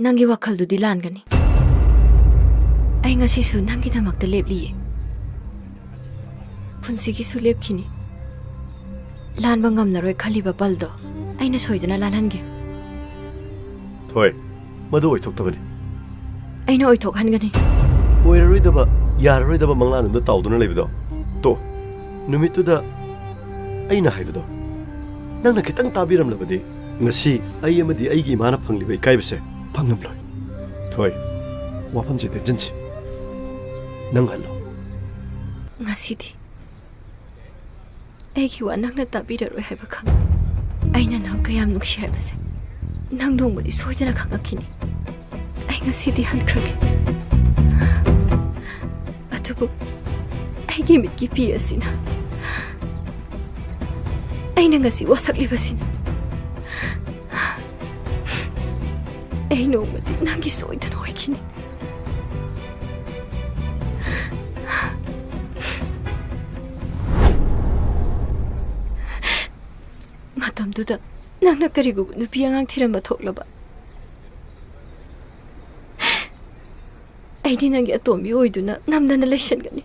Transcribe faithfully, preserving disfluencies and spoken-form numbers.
ꯅꯪꯒꯤ ꯋꯥꯈꯜꯗꯨꯗꯤ ꯂꯥꯟꯒꯅꯤ꯫ ꯑꯩ ꯉꯁꯤꯁꯨ ꯅꯪꯒꯤꯗꯃꯛꯇ ꯂꯦꯞꯂꯤꯌꯦ꯫ ꯄꯨꯟꯁꯤꯒꯤꯁꯨ ꯂꯦꯞꯈꯤꯅꯤ꯫ ꯂꯥꯟꯕ ꯉꯝꯂꯔꯣꯏ ꯈꯜꯂꯤꯕ ꯄꯜꯗꯣ ꯑꯩꯅ ꯁꯣꯏꯗꯅ ꯂꯥꯜꯍꯟꯒꯦ꯫ ꯊꯣꯏ, ꯃꯗꯨ ꯑꯣꯏꯊꯣꯛꯇꯕꯅꯤ꯫ ꯑꯩꯅ ꯑꯣꯏꯊꯣꯛꯍꯟꯒꯅꯤ꯫ ꯑꯣꯏꯔꯔꯣꯏꯗꯕ, ꯌꯥꯔꯔꯣꯏꯗꯕ ꯃꯪꯂꯥꯟ ꯑꯃꯗ ꯇꯥꯎꯗꯨꯅ ꯂꯩꯕꯗꯣ꯫ ꯇꯣ, ꯅꯨꯃꯤꯠꯇꯨꯗ ꯑꯩꯅ ꯍꯥꯏꯕꯗꯣ ꯅꯪꯅ ꯈꯤꯇꯪ ꯇꯥꯕꯤꯔꯝꯂꯕꯗꯤ ꯉꯁꯤ ꯑꯩ ꯑꯃꯗꯤ ꯑꯩꯒꯤ ꯏꯃꯥꯅ ꯐꯪꯂꯤꯕ ꯏꯀꯥꯏꯕꯁꯦ ꯐꯪꯂꯝꯂꯣꯏ꯫ ꯊꯣꯏ, ꯋꯥꯐꯝꯁꯦ ꯇꯦꯟꯁꯤꯟꯁꯤ꯫ ꯅꯪ ꯍꯜꯂꯣ꯫ ꯉꯁꯤꯗꯤ ꯑꯩꯒꯤ ꯋꯥ ꯅꯪꯅ ꯇꯥꯕꯤꯔꯔꯣꯏ ꯍꯥꯏꯕ ꯈꯪ꯫ ꯑꯩꯅ ꯅꯪ ꯀꯌꯥꯝ ꯅꯨꯡꯁꯤ ꯍꯥꯏꯕꯁꯦ ꯅꯪ ꯅꯣꯡꯃꯗꯤ ꯁꯣꯏꯗꯅ ꯈꯪꯉꯛꯈꯤꯅꯤ꯫ ꯑꯩ ꯉꯁꯤꯗꯤ ꯍꯟꯈ꯭ꯔꯒꯦ꯫ ꯑꯗꯨꯕꯨ ꯑꯩꯒꯤ ꯃꯤꯠꯀꯤ ꯄꯤ ꯑꯁꯤꯅ, ꯑꯩꯅ ꯉꯁꯤ ꯋꯥꯁꯛꯂꯤꯕꯁꯤꯅ, ꯑꯩ ꯅꯣꯡꯃꯗꯤ ꯅꯪꯒꯤ ꯁꯣꯏꯗꯅ ꯑꯣꯏꯈꯤꯅꯤ꯫ ꯃꯇꯝꯗꯨꯗ ꯅꯪꯅ ꯀꯔꯤꯒꯨꯝꯕ ꯅꯨꯄꯤ ꯑꯉꯥꯡ ꯊꯤꯔꯝꯕ ꯊꯣꯛꯂꯕ, ꯑꯩꯗꯤ ꯅꯪꯒꯤ ꯑꯇꯣꯝꯕꯤ ꯑꯣꯏꯗꯨꯅ ꯅꯝꯗꯅ ꯂꯩꯁꯟꯒꯅꯤ꯫